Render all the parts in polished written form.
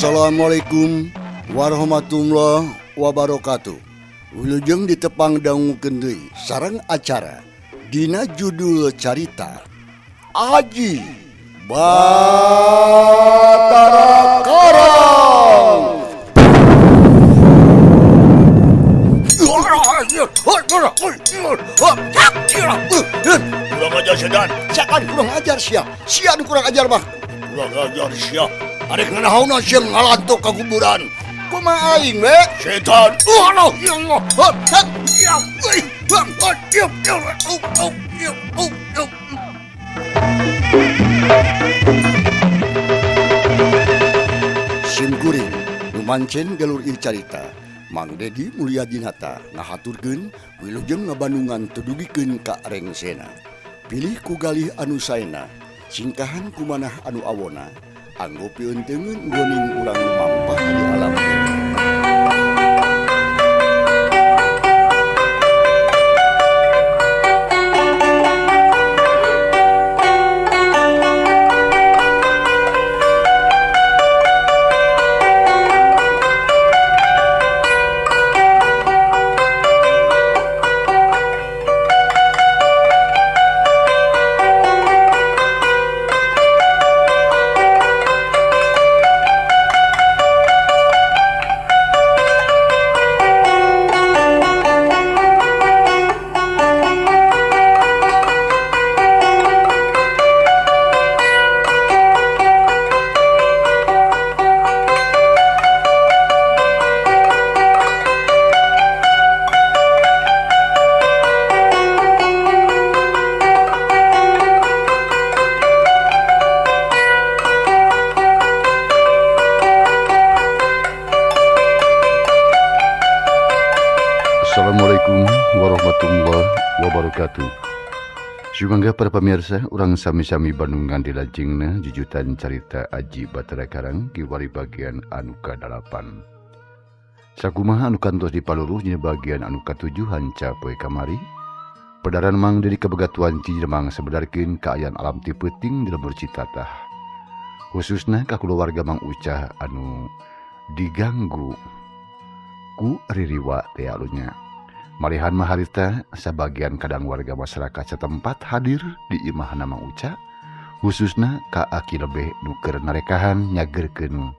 Assalamualaikum warahmatullahi wabarakatuh. Wilujeng ditepang dangukeun deui sareng acara dina judul carita Aji Batara Karang. Kurang ajar sedan. Siakan kurang ajar sia. Sia nu kurang ajar mah. Kurang ajar sia. Arek nanahauna sia ngalantok ka kuburan. Kumaha aing we? Setan. Allah ya Allah. Ya. Sim kuring nu mancen galur ieu carita. Mang Dedi Mulyadinata ngahaturkeun wilujeng ngabandungan tudugikeun ka rengsena. Pilih ku galih anu saena, singkahan ku manah anu awona, anggo piunteungeun goning urang mampah di alam. Assalamualaikum warahmatullahi wabarakatuh. Sumangga para pemirsa, urang sami-sami bandungan dilajengna jujutan carita Aji Batara Karang kiwari bagian anu ka-8. Sakumaha anu kantos dipaluruh dina bagian anu ka-7 hanca poe kamari. Pedaran Mang Dedi kabegatuan Cijemang sebedarkeun kaayaan alam ti peuting di lembur Citatah. Khususna ka kulawarga Mang Ucah anu diganggu ku ririwa teh alunya. Malihan maharita sabagian kadang warga masyarakat setempat hadir di imahna Mang Uca, khususna ka aki lebeh nu keur narekahan nyagerkeun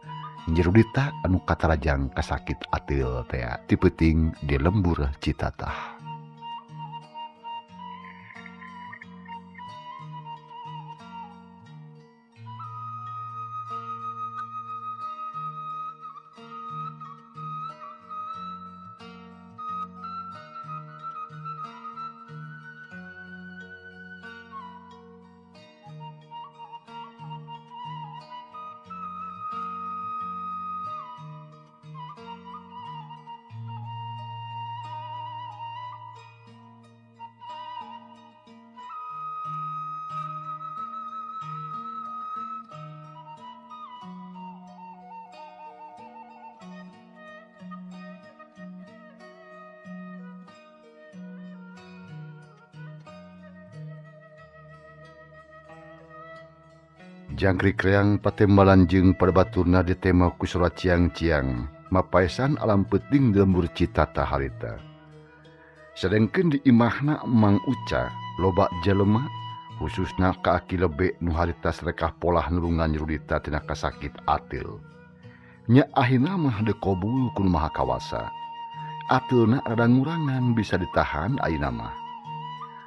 Nyerudita anu katarajang kasakit atil tea ti peuting di lembur Citatah. Jangkrik reang patembalan jeung parbaturna ditema ku surat ciang-ciang mapaesan alam peuting di lembur Citatah harita. Sedengkeun di imahna Mang Uca loba jelema khususna ka aki lebe nu harita sarekah polah nulungan Nyerudita tina kasakit atil. Nya ahina mah deuk kabul ku Nu Maha Kawasa. Atilna rada ngurangan bisa ditahan ayeuna mah.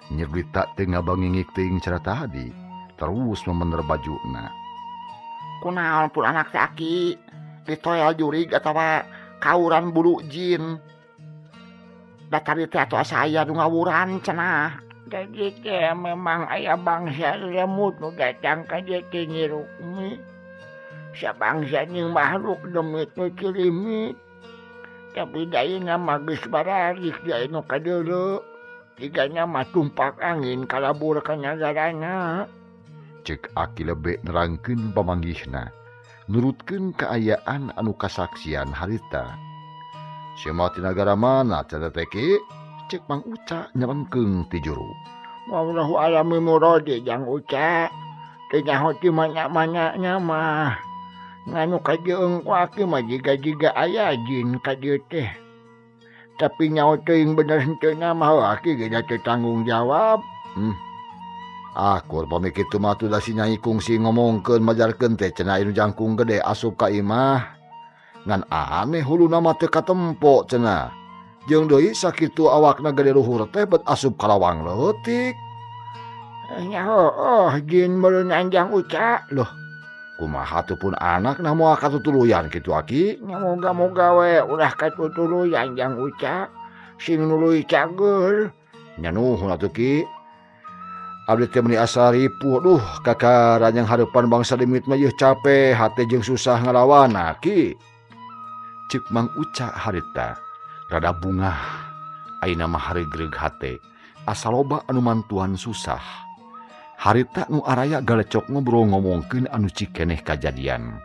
Nyerudita teu ngabangingik teuing cara tadi. Terus memener bajuna. Kunaon pun anak si aki ditoel jurig atawa kauran bulu jin. Datar teh atuh asa aya nu ngawuran cenah. Jadi teh memang aya bangsa lemut nu datang ka dieu teh nyirukmi. Sabangsa jeung makhluk demit nu cilimit. Tapi da ayeuna mah geus bararik da nu kadeuleu. Tigana mah tumpak angin kalabur ka nagarana. Cek aki lebe nerangkeun pamanggihna nurutkeun kaayaan anu kasaksian harita. Sia ti nagara mana cenah teh ki? Cek Mang Uca nyelengkeung ti juru. Wallahu a'lam muradi Jang Uca. Teu nyaho ti mana-mananya mah. Nganu kajeung ku aki mah jiga-jiga aya jin ka dieu teh. Tapi nyaho teuing bener henteu mah aki ge da teu tanggung jawab. Akur pami kitu mah atuh da si Nyai kungsi ngomongkeun majarkeun teh cenah anu jangkung gede asup ka imah. Ngan aneh huluna mah teu katempo cenah. Jeung deui sakitu awakna gede luhur teh bet asup ka lawang leutik. Nya heueuh jin meureun anjang Uca. Loh, kumaha tuh pun anak nah moal katutuluyan kitu aki? Nya moga-moga we ulah katutuluyan jang Uca. Sing nuluy cager. Nya nuhun atuh ki. Abdi teh meuni asa ripuh duh kakara yang hareupan bangsa demit mah yeuh capek hate jeung susah ngalawan ki. Ceuk Mang Uca harita rada bungah ayeuna mah haregreg hate asa loba anu mantuan susah. Harita nu araya galecok ngobrol ngomongkeun anu cikeneh kajadian.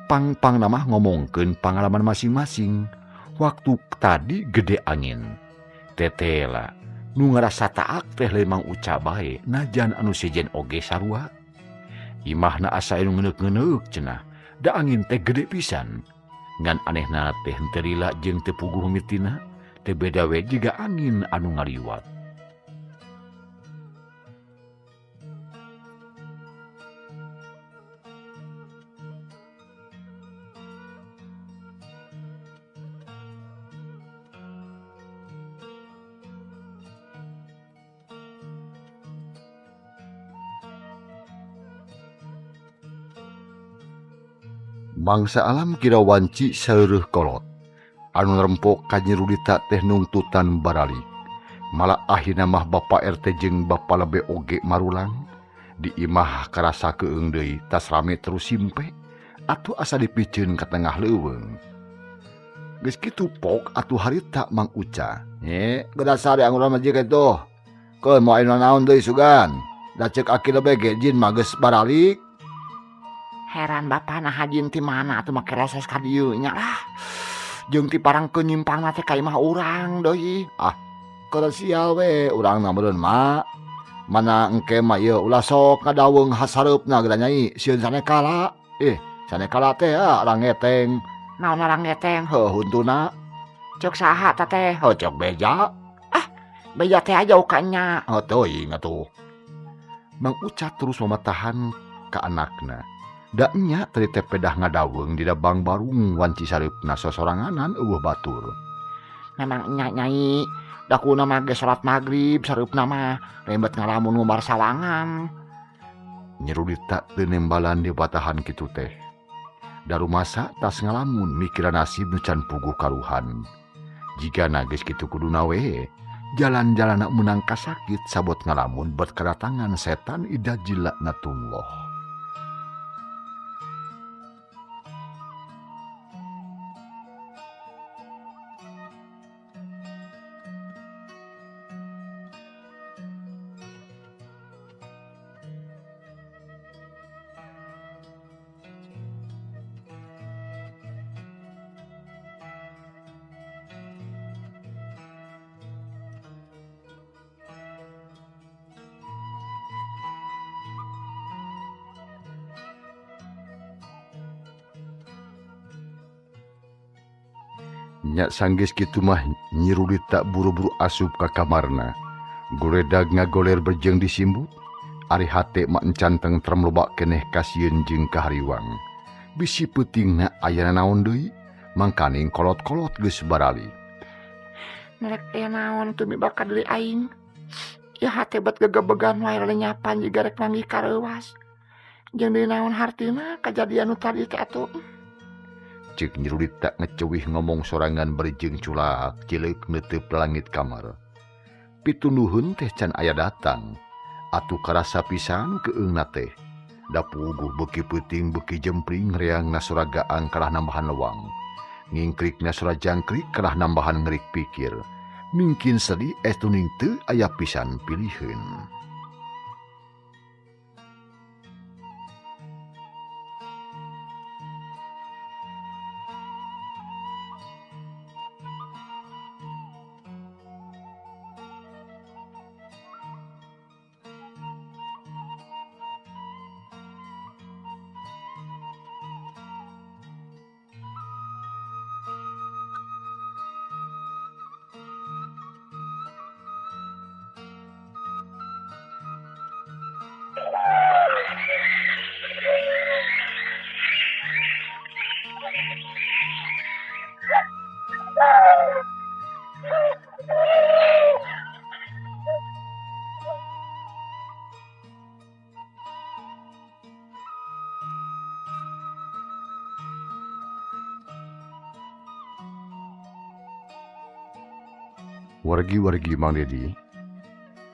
Pang-pang mah ngomongkeun pangalaman masing-masing. Waktu tadi gede angin. Tetela nu ngarasa taak teh lain Mang Uca bae najan anu sejen oge sarua. Imahna asa anu ngeneuk-ngeneuk cenah. Da angin teh gede pisan. Ngan anehna teh henteu lila jeung teu puguh mitina, teu beda we jiga angin anu ngaliwat. Mangsa alam kira wanci saeureun kolot. Anu rempok ka Nyi Rudita teh nungtutan baralik. Malah akhirna mah Bapak RT jeung Bapak Lebe oge marulang. Di imah karasa keung deui tas rame terus simpe atuh asa dipiceun ka tengah leuweung. Geus kitu pok atuh harita Mang Uca. Nye, geus sare anguran mah jiga kitu. Keun moal aya naon deui sugan. Da ceuk aki lebe ge jin mah geus baralik. Heran bapak nah jin ti mana atuh make roses ka dieu nya lah. Jeung ti parangkeun nyimpangna teh ka imah urang deui. Ah, keur sial we urang na meureun mah. Mana engke mah ieu ulah sok ngadaweung hasareupna geura Nyai sieun sanekala. Sanekala teh rangeteng. Naon rangeteng? Heuh huntuna. Ceuk saha ta teh? Heuh ceuk beja. Ah, beja teh jauh ka nya. Heuh teuing atuh. Mang Uca terus mamatahan ka anakna. Da nya tadi teh pedah ngadaweung di dabang barung wanci sareupna sosoranganan eueuh batur. Memang nya Nyai, da kuna mah geus salat magrib sareupna mah rembet ngalamun ngumbar sawangan. Nyi Rudita teu nembalan di patahan kitu teh. Da rumasa tas ngalamun mikiran nasib nu can puguh karuhan. Jigana geus kitu kuduna we, jalan-jalanna meunang kasakit sabot ngalamun bet kadatangan setan ida jilaknatullah. Nya sanggeus kitu mah Nyi Rudita buru-buru asup ka kamarna. Goledag ngagoler berjeng disimbut, ari hate mah encan tentrem loba keneh kasieun jeung kahariwang. Bisi peutingna aya naon deui, mangkaning kolot-kolot geus barali. Nerek aya naon teu mibaka deui aing. Ya hate bet gegebegan wae lenyapan jiga rek manggih kareuwas. Jeung deui naon hartina kajadian nu tadi teh atuh. Ceuk Nyi Rudita ngeceuwih ngomong sorangan bari jeung culak cileuk neuteub langit kamar. Pitunduheun teh can aya datang. Atuh karasa pisan keungna teh. Da puguh beuki peuting beuki jempling reangna sora gaang kalah nambahan lewang. Ngingkrikna sora jangkrik kalah nambahan ngerik pikir. Mingkin sedih estuning teu aya pisan piliheun. Wargi-wargi Mang Dedi,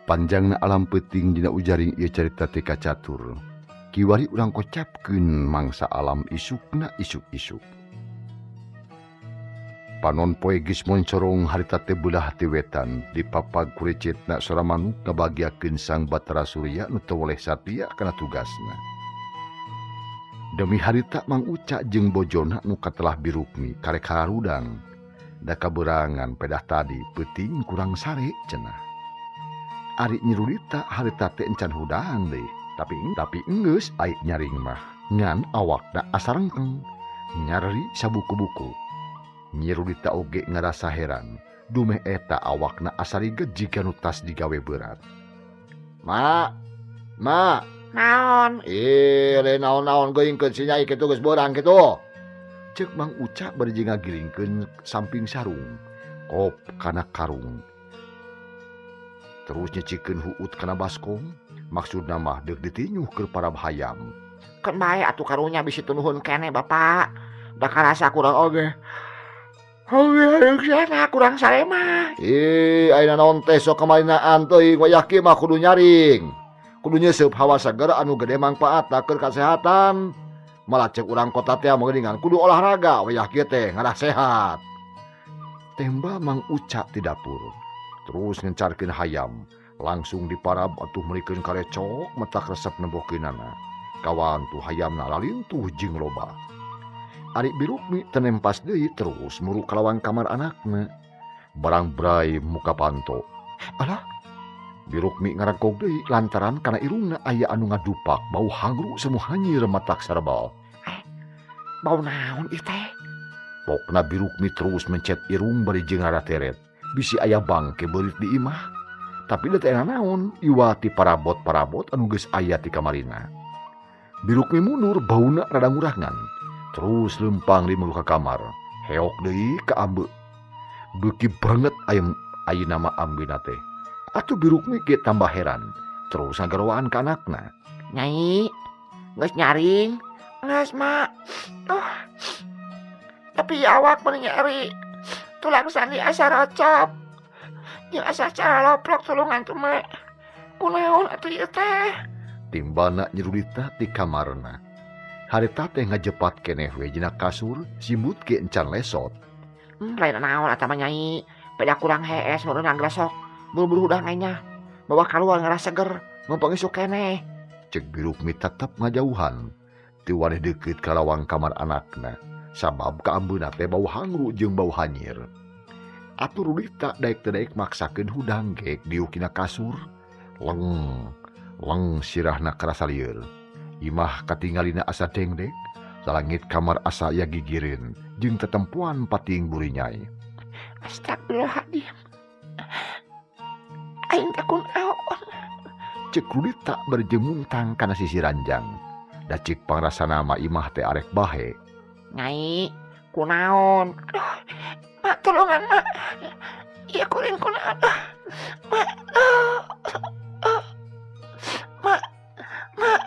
panjangna alam peuting dina ujaring ieu carita teh kacatur. Kiwari urang kocapkeun mangsa alam isukna isuk-isuk. Panon poe geus moncorong harita teh beulah ti wetan, dipapag ku recetna sora manuk ngabagiakeun Sang Batara Surya nu teu weleh satia kana tugasna. Demi harita Mang Uca jeung bojona nu katelah Birukmi karek harudang. Da kaberangan pedah tadi peuting kurang sare cenah. Ari Nyi Rudita harita teh encan hudang deui, tapi enggeus ait nyaring mah ngan awakna asa rengkeng, nyareri sabuku-buku. Nyi Rudita oge ngarasa heran, dumeh eta awakna asa riget jiga nu tas digawe berat. Ma, ma, naon? Ih, naon-naon geuingkeun si Nyai kitu geus beurang kitu. Ceuk Mang Uca bari jeung ngagiringkeun samping sarung, kop kana karung. Terus nyecikeun huut kana baskom, maksudna mah deuk ditinyuh keur parab hayam. Keun bae atuh karunya bisi tunuhun keneh Bapak. Da karasa kurang oge. Heuh, kurang sare mah. Ih, ayeuna naon teh sok kamalinaan teuing wayah kieu mah kudu nyaring. Kudu nyeuseup hawa seger anu gede mangpaatna keur kasehatan. Malah cek urang kota teh meuningan kudu olahraga wayah kieu teh ngarah sehat. Temba Mang Uca ti dapur. Terus ngencarkeun hayam, langsung diparab atuh meulikeun karecok metak resep nembokeunana. Kawan tuh hayamna lalintuh jeung loba. Ari Birukmi tenempas deui terus muru kalawang kamar anakna. Barang brai muka panto. Alah, Birukmi ngaragog deui lantaran kana irungna aya anu ngadupak bau hangru semu hanyir matak sarbal. Bau naon ieu teh? Pokna Birukmi terus mencet irung bari jeung ngarateret. Bisi aya bangke beurit di imah. Tapi da teh naon iwati parabot-parabot anu geus aya ti kamarina. Birukmi mundur bauna rada ngurangan. Terus lempang di ka kamar. Heok deui ka ambe. Beuki banget ayam ayeuna mah ambena teh. Atuh Birukmi ge tambah heran. Terus ngagarowaan ka anakna. Nyai, geus nyaring. Geus, Mak. Tuh. Tapi awak meuni nyeri. Tulang sandi asa rocop. Jeung asa caloprok tulungan tuh, Mak. Kunaon atuh ieu teh? Timbana Nyi Rudita ti kamarna. Harita teh ngajepat keneh we dina kasur, simbut ge encan lesot. Lain naon atuh mah Nyai. Beda kurang hees meureun nglesok. Buru-buru hudang nya. Bawa kaluar ngarah seger, mumpung isuk keneh. Cek Birukmi tetep ngajauhan. Teu waneh deukeut ka lawang kamar anakna. Sabab kaambeuna teh bau hangru jeung bau hanyir. Atuh Rudita daek teu daek maksakeun hudang geek diuk dina kasur. Leng, leng sirahna karasa lieur. Imah katingalina asa dengdek, salangit kamar asa aya gigireun jeung tetempoan pating burinyai. Astagfirullahaladzim. Aing teh kunaon? Ceuk Rudita bari jeung muntang kana sisi ranjang. Da cik pangrasana mah imah teh arek bahe. Nyai, kunaon? Aduh, Mak tulungan Mak. Ieu kuring kunaon? Mak, Mak, Mak.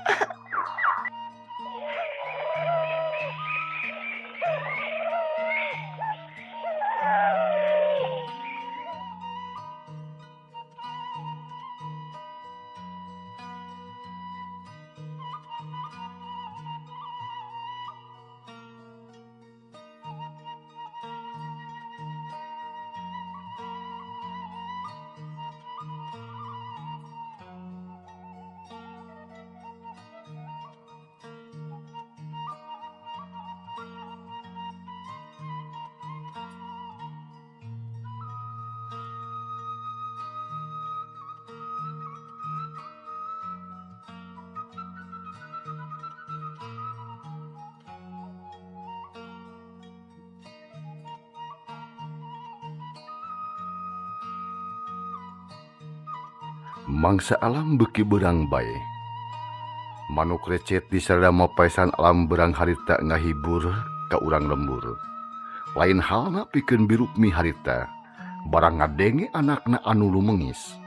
Mangsa alam beuki beurang bae. Manuk recet di sarada paesan alam beurang harita ngahibur ka urang lembur. Lain halna pikeun Birukmi harita, barang ngadenge anakna anu lumengis.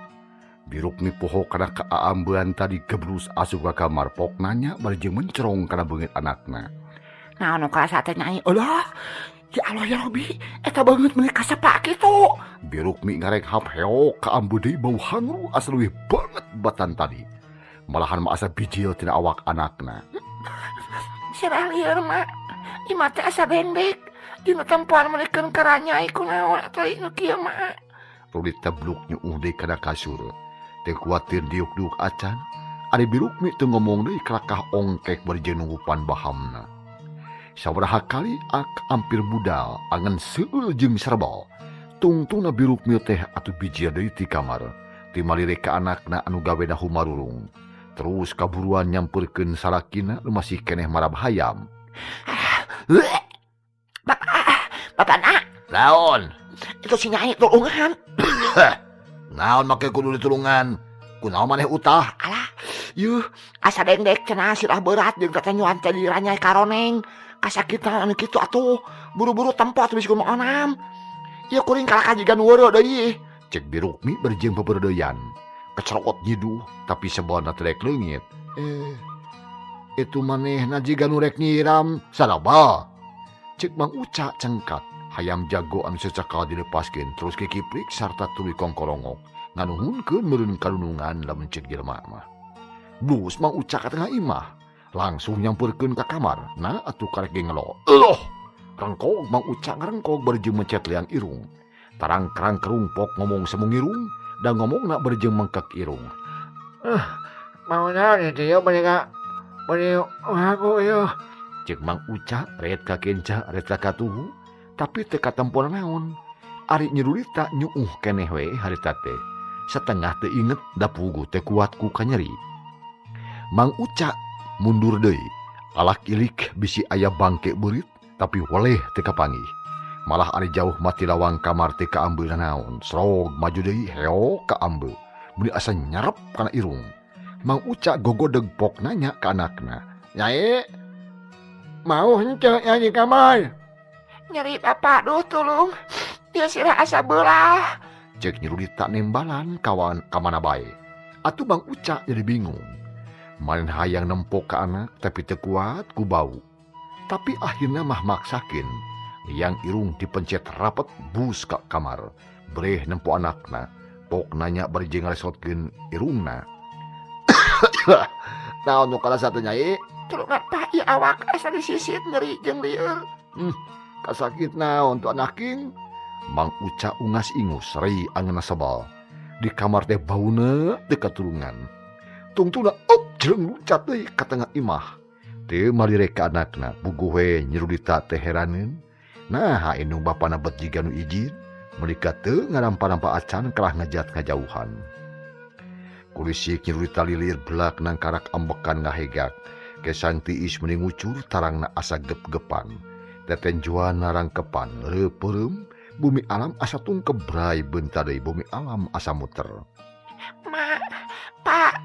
Birukmi poho kana kaambean tadi gebrus asup ka kamar pok nanya bari jeung mencerong kana beungeut anakna. Naon nu karasa teh Nyai? Eulah, Ya Allah ya Robi, eta banget meuni kasepak kitu. Birukmi ngarek hap heok ka ambu deui bau hangru asa leuwih banget batan tadi. Malahan mah asa bijil tina awak anakna. Sirah lieur mak, imah teh asa dendek. Dina tempoan meunikeun karanyai kunaon atuh nu kieu mah. Rulita bluk nyuuh deui kana kasur. Teu kuatir diuk-diuk acan. Ari Birukmi teu ngomong deui kalakah ongkek bari jeung nunggupan bahamna. Sabaraha kali ak ampir budal angan seueul jeung serbal. Tungtungna Birukmi teh atuh bijil deui ti kamar. Timalire ka anakna anu gawena humarurung. Terus kaburuan nyamperkeun salakina nu masih keneh marab hayam. Bapak, bapak nak. Naon? Itu si Nyai tulungan. Naon make kudu ditulungan? Kunaon maneh utah? Alah, yuh, asa dengdek cenah sirah berat jeung tatanyuan teh diranyai karoneng. Kasakitan anu kitu atuh, buru-buru tempo atuh bisi kumaha onam. Ieu kuring kalakah jiga nu weureu deui. Cek Birukmi bari jeung peperdeyan. Kecerokot nyiduh tapi sebona teh rek leungit. Itu manehna jiga nu rek nyiram saraba. Cek Mang Uca cengkat. Hayam jago anu secakal dilepaskeun terus kikiplik sarta tuluy kongkorongok. Nganuhunkeun meureun karunungan lamun cek jelema mah. Blus Mang Uca ka tengah imah. Langsung nyamperkeun ka kamar. Nah atuh karek ge ngelo. Eloh. Rengkog Mang Uca ngarengkog bari jeung mencet liang irung. Tarang-karang kerumpok ngomong semungirung dan ngomongna bari jeung mengkek irung. Mau naon itu ya bari ka bari aku ieu. Cek Mang Uca ret ka kenca ret ka katuhu tapi teu katempo naon. Ari Nyi Rulita nyuuh keneh we harita teh. Setengah teu inget da puguh teu kuat ku kanyeri. Mang Uca mundur deui. Alak ilik bisi aya bangke beurit tapi weleh teu kapanggih. Malah ari jauh mati lawang kamar teh kaambeul naon. Srog maju deui heok kaambeul. Meuni asa nyarep kana irung. Mang Uca gogodeg pok nanya ka anakna. Nyai, mau henteu nya di kamar? Nyeri bapak duh tulung. Dia sirah asa beurah. Cek Nyi Rulita nembalan kawan kamana bae. Atuh Mang Uca jadi bingung. Main hayang nempok ka anak tapi teu kuat ku bau. Tapi akhirna mah maksakeun. Yang irung dipencet rapet bus ka kamar. Breh nempo anakna. Pok nanya bari jeung ngaresotkeun irungna. Naon nu kalasa teh Nyai? Tulungan pak ieu awak asa disisit nyeri jeung lieur. Kasakit naon tu anaking? Mang Uca ungas ingus rei angeuna sebal. Di kamar teh bauna teu katulungan. Tungtungna op jeung luncat deui ka tengah imah. Teu malire ka anakna buguh we Nyi Rulita teh heraneun. Nah, indung bapana bet jiga nu ijin, meulika teu ngarampa-rampa acan kalah ngejat ngajauhan. Kulisik Nyi Rulita lilir belak nangkarak ambekan ngahegak. Kesan tiis meni ngucur tarangna asa gep-gepan. Tetenjuan narangkepan reupeurem bumi alam asa tungkebray beunta deui bumi alam asa muter. Ma, Pak,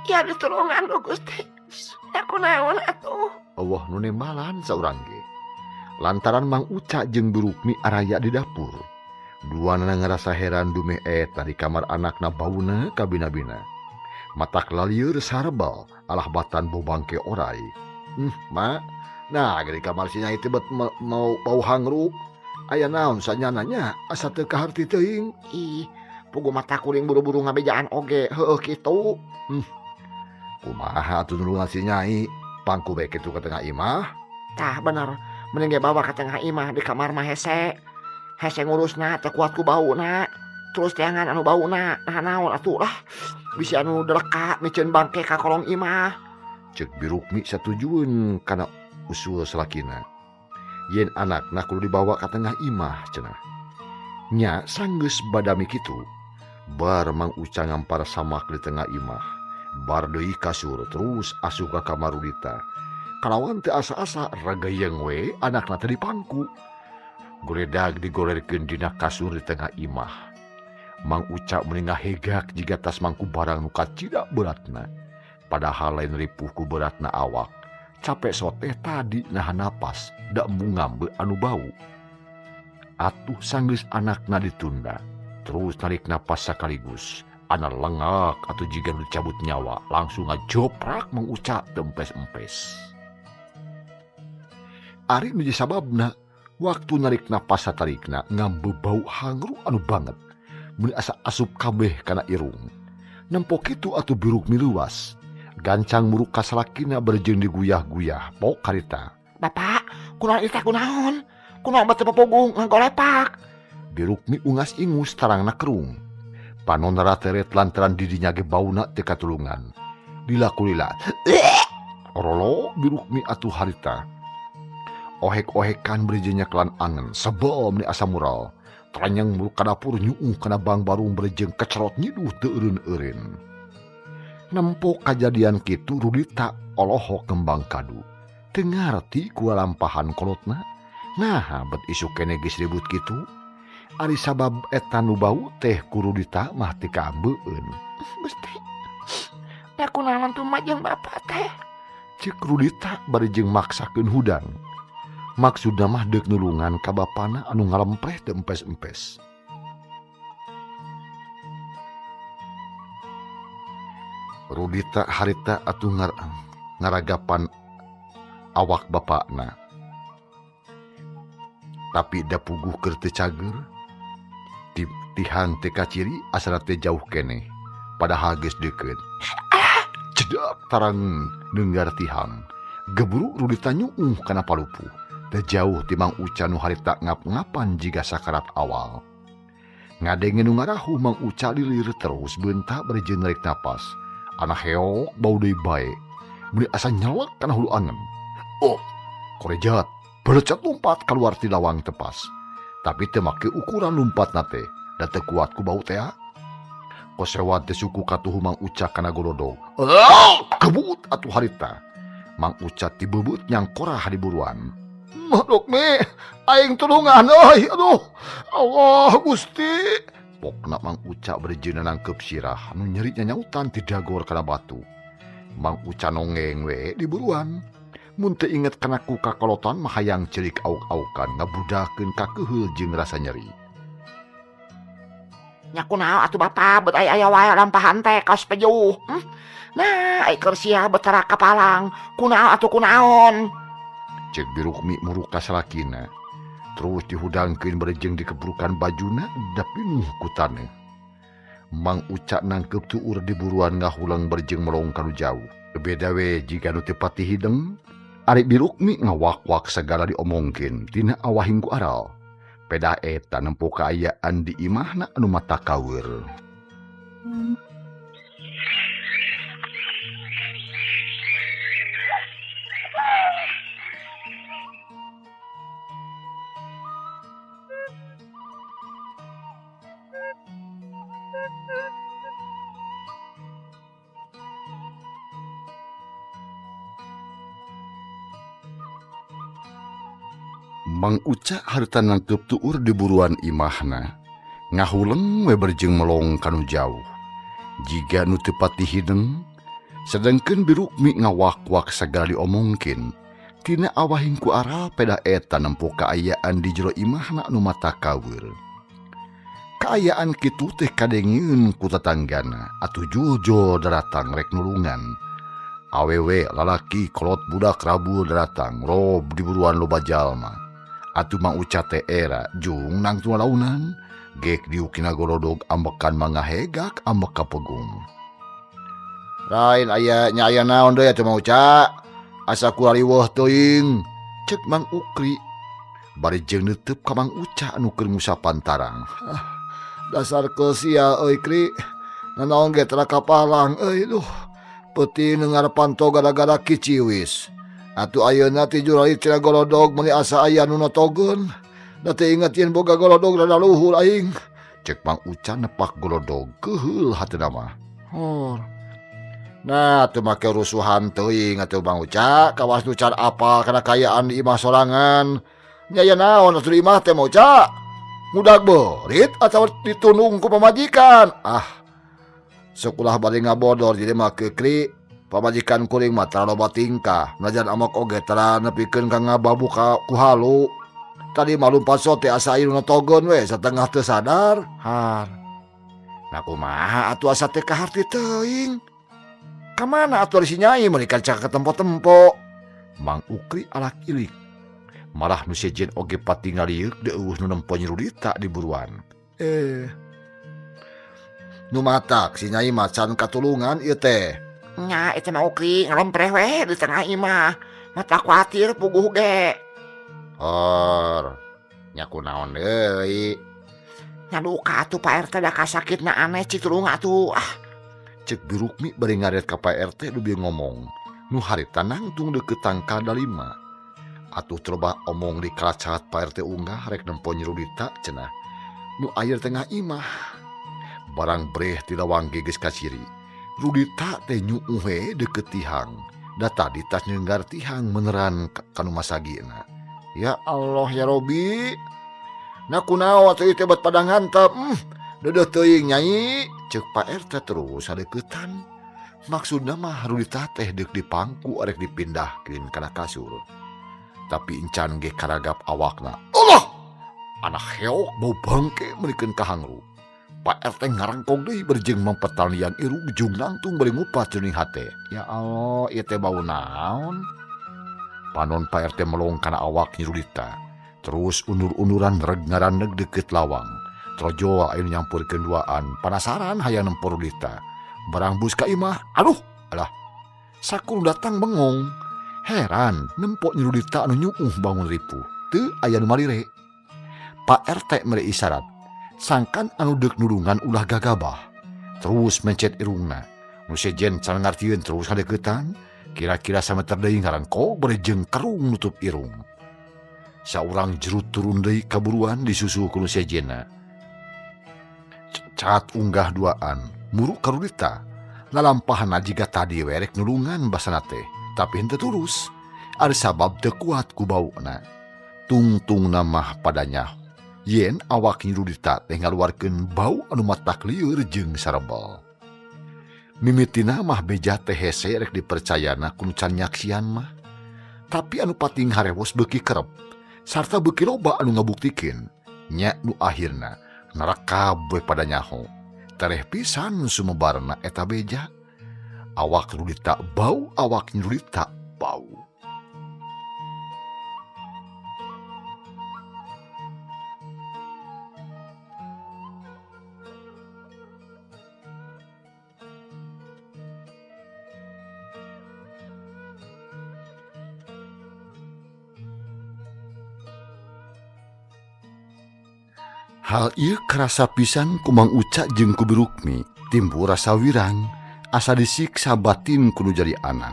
ya ditulungan lu Gusti. Aku naon atuh? Allah nu nembalan saurang ge. Lantaran Mang Uca jeung Birukmi araya di dapur. Duanana ngarasa heran dumeh eta di kamar anakna bauna kabina-bina. Matak lalieur sarbal alah batan bobangke orai. Ma, nah di kamar si Nyai teh bet mau bau hangru. Aya naon sanyana nya asa teu kaharti teuing. Ih, puguh mata kuring buru-buru ngabejaan oge heueuh kitu. Kumaha atuh nulungan si Nyai? Pangku bae kitu ka tengah imah. Tah bener. Mending ge bawa ka tengah imah di kamar mah hese. Hese ngurusna teu kuat ku bauna. Terus teangan anu bauna, nah naon atuh lah. Bisi anu deleka miceun bangke ka kolong imah. Cek Birukmi satujueun kana usul salakina. Yen anakna kudu dibawa ka tengah imah cenah. Nya sanggeus badami kitu. Bar Mang Uca ngampar samak di tengah imah. Bar deui kasur terus asup ka kamar Rulita. Kalawan teu asa-asa ragayeng we anakna teh dipangku. Goledag digolerkeun dina kasur di tengah imah. Mang Uca meuni ngahegak jiga tas mangku barang nu kacida beratna. Padahal lain ripuh ku beratna awak. Capek soteh tadi nahan napas da embung ngambe anu bau. Atuh sanggeus anakna ditunda. Terus tarik napas sakaligus. Ana lengak atuh jiga nu dicabut nyawa langsung ngajoprak Mang Uca tempes-empes. Ari nu sababna Waktu narik napas satarikna ngambe bau hangru anu banget. Mun asa asup kabeh kana irung. Nempo kitu atuh Birukmi leuwas. Gancang muruk ka salakina bari jeung diguyah-guyah pok karita. Bapak, kunaon ieu teh kunaon? Kunaon batu papugung ngagolepak? Birukmi ungas-ingus tarangna kerung. Panon rateret lantaran didinya ge bauna teu katulungan. Lila kulila. Rolo Birukmi atuh harita. Ohek-ohekan bari jeung nyekelan angen, sebel meni asa mural. Teranyang muruk ka dapur nyuuh kana bang barung bari jeung kecerot nyiduh teu eureun-eureun. Nempo kajadian kitu Rudita olohok kembang kadu. Teu ngarti ku lampahan kolotna. Naha bet isuk keneh geus ribut kitu. Ari sabab eta nu bau teh ku Rudita mah teu kaambeueun. Gusti, da kunaon tuh mah jeung bapak teh? Ceuk Rudita bari jeung maksakeun hudang. Maksudna mah deuk nulungan ka bapana anu ngalempreh teu empes-empes. Rudita harita atuh ngaragapan awak bapakna. Tapi da puguh keur teu cager. Tihang teu kaciri asana teh jauh keneh. Padahal geus deukeut. Cedak tarang neunggar tihang. Geburu Rudita nyuuh kana palupuh. Teu jauh ti Mang Uca nu harita ngap-ngapan jiga sakarat awal. Ngadenge nu ngarahuh Mang Uca lilir terus beunta bari jeung narik napas. Anak heok bau deui bae. Meuni asa nyelek kana hulu angen. Oh, korejat, belecet lompat keluar ti lawang tepas. Tapi teu make ukuran lompatna teh, da teu kuat ku bau teh. Kosewan teh suku katuhu Mang Uca kana golodog. Oh, kebut atuh harita. Mang Uca tibebeut nyangkorah diburuan. Madok me, aing tulungan euy, aduh. Allah Gusti. Pokna Mang Uca bari jeung nangkep sirah anu nyeri nyanyautan ti dagor kana batu. Mang Uca nongeng we diburuan. Mun teu inget kana ku kakolotan mah hayang ceurik auk-aukan ngabudakeun kakeheul jeung rasa nyeri. Nya kunaon atuh bapak bet aya-aya wae lampahan teh kaos pejuh. Nah, ai keur sia betara kapalang. Kunaon atuh kunaon? Ceuk Birukmi muruk ka salakina. Terus dihudangkeun bari jeung dikebrukan bajuna da pinuh ku taneuh. Mang Uca nangkep tuur diburuan ngahulang bari jeung melong ka nu jauh. Beda we jiga nu teu pati hideng. Ari Birukmi ngawak-wak sagala diomongkeun tina awahing ku aral. Pedah eta nempo kaayaan di imahna anu mata kaweur. Mang Uca harita nangkep tuur di buruan imahna, ngahuleng we bari jeung melong kanu jauh. Jiga nu teu pati hideng, sedengkeun Birukmi ngawak-wak sagala diomongkeun. Tina awahing ku aral pedah eta nempo kaayaan di jero imahna anu mata kaweur. Kaayaan kitu teh kadengeun ku tatanggana atuh jul-jul daratang rek nulungan. Awewe lalaki kolot budak rabul daratang rob di buruan loba jalma. Atuh Mang Uca teh era jung nangtung launan gek diukina golodog ambekan mangahegak ambek kapegung. Lain aya nya aya naon deui atuh Mang Uca? Asa kurariweuh teuing. Ceuk Mang Ukri bari jeung neuteub ka Mang Uca anu keur ngusapan tarang. Ah, dasar kesia euy Kri. Nanaon ge tara kapalang euy duh. Peuting ngarepan to gara-gara kiciwis. Atuh ayeuna ti jurali tina golodog meuni asa aya nu notogeun. Da teu inget yen boga golodog rada luhur aing. Ceuk Mang Uca nepak golodog keheul hatena mah. Hor. Nah, teu make rusuhan teuing atuh Mang Uca, kawas nu can apal kana kaayaan di imah sorangan. Nya aya naon atuh di imah teh Mang Uca? Ngudag beurit atawa ditundung ku pamajikan? Ah. Sekulah bari ngabodor jadi mah kekri. Pamajikan kuring mah tara loba tingkah, najan amok oge tara nepikeun ka ngababu ka ku halu. Tadi mah lumpat sote asa aya nu notogeun we satengah teu sadar. Har. Nah kumaha atuh asa teh kaharti teuing. Ka mana atuh ari si Nyai meuni ka caka tempo-tempo? Mang Ukri alak ilik. Malah nu sejen oge patingal lieuk deueuh nu nempo Nyi Rudita di buruan. Nu matak si Nyai mah can katulungan ieu teh. Nya eta mah Ukri ngalompreh we di tengah imah. Mata kuatir puguh ge. Hor. Nya kunaon deui? Nya duka atuh Pak RT da kasakitna aneh cik tulung atuh. Ah. Cek Birukmi bari ngaret ka Pak RT nu bieu ngomong. Nu harita nangtung deukeut tangkal dalima. Atuh coba omong di kalacat Pak RT unggah rek nempo Nyi Rudita cenah. Nu aya di tengah imah. Barang breh ti lawang ge geus kaciri. Rudita teh nyuuh we deukeut tihang. Da tadi tas nyenggar tihang meneran kanu masagina. Ya Allah ya Robi. Na kunaon atuh ieu teh bet padang hantep. Deudeuh teuing Nyai. Ceuk Pak RT terus sadeuketan. Maksudna mah Rudita teh deuk dipangku arek dipindahkeun kana kasur. Tapi encan ge karagap awakna. Allah! Anak heok bau bangke meulikeun ka hangru. Pak RT ngarangkong deui berjeng mempertalian irung jung nangtung bari ngupat jeuning hate. Ya Allah, ieu teh bau naon? Panon Pak RT melong kana awak Nyi Rudita. Terus undur-unduran reg ngaraneg deukeut lawang. Trojol aya nu nyampurkeun duaan, panasaran hayang nempo Rudita. Barang bus ka imah, aduh, alah. Sakur datang bengong. Heran nempo Nyi Rudita anu nyuuh bangun ripuh. Teu aya nu malire. Pak RT mere isyarat. Sangkan anu deuk nulungan ulah gagabah. Terus mencet irungna. Nu sejen can ngartieun terus ngadeuketan. Kira-kira sameter deui ngarangkok bari jeung kerung nutup irung. Saurang jerut turun deui kaburuan disusul ku nu sejenna. Cat unggah duaan, muruk ka Rudita. Lalampahna jiga tadi we rek nulungan basana teh, tapi henteu tulus. Ari sabab teu kuat ku bauna. Tungtungna mah padanya. Yen awak Nyi Rudita teh ngaluarkeun bau anu matak lieur jeung sarebel. Mimitina mah beja teh hese rek dipercayana ku nu can nyaksian mah. Tapi anu pating harewos beuki kerep sarta beuki loba anu ngabuktikeun. Nya nu akhirna narekab we pada nyaho. Tereh pisan sumebarna eta beja. Awak Rudita bau, awak Nyi Rudita bau. Hal ieu karasa pisan ku Mang Uca jeung ku Birukmi, timbul rasa wirang, asa disiksa batin ku nu jadi anak.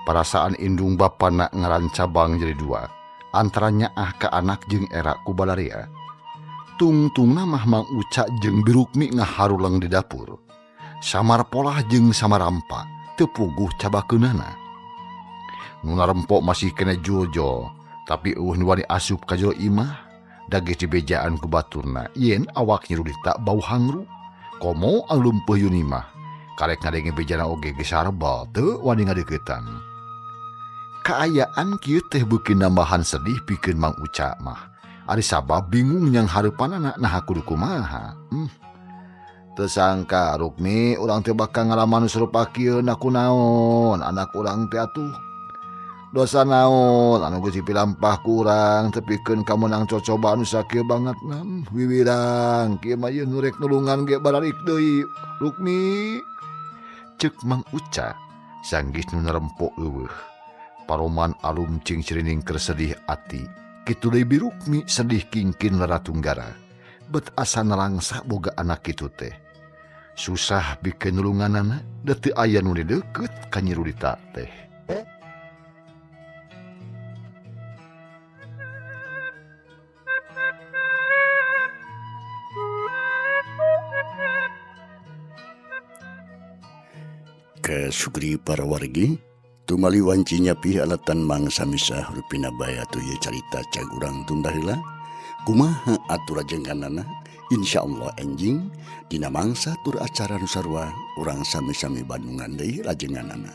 Parasaan indung bapana ngaran cabang jadi dua, antara nyaah ka anak jeung era ku balarea. Tungtungna mah Mang Uca jeung Birukmi ngaharuleng di dapur. Samar polah jeung samarampa, teu puguh cabakeunana. Nu narempok masih kena jol-jol, tapi eueuh nu wani asup ka jero imah. Dagis dibejaan ku baturna yen awak Nyi Rudita bau hangru. Komo anu leumpeuh yuni mah karek ngadenge bejana oge geus sarebel teu wani ngadeuketan. Kaayaan kieu teh beuki nambahan sedih pikeun Mang Uca mah. Ari sabab bingung nyang hareupanana naha kudu kumaha. Teu sangka Rukmi urang teh bakal ngalaman sarupa kieu na kunaon anak urang teh atuh. Dosa naon anu geus dipilampah ku urang tepikeun ka meunang cocoba anu sakieu banget nam wiwirang kieu mah ieu nu rek nulungan ge bararik deui Rukmi. Ceuk Mang Uca sanggis nu narempok eueuh. Paroman alum cing cirining keur sedih ati. Kitu deui Birukmi sedih kingkin laratunggara. Bet asa nalangsa boga anak kitu teh. Susah bikeun nulunganana da teu aya nu deukeut ka Nyi Rudita teh. Kasukri para wargi tumali wanci nyapi alatan mangsa misah rupina baya atuh ieu carita cag urang tunda heula kumaha atur rajengkanana insyaallah enjing dina mangsa tur acara nu sarua urang sami-sami bandungan deui rajenganana.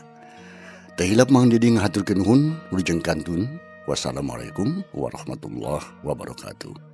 Teu hilap Mang Didi ngahaturkeun nuhun wilujeng kantun. Wassalamualaikum warahmatullahi wabarakatuh.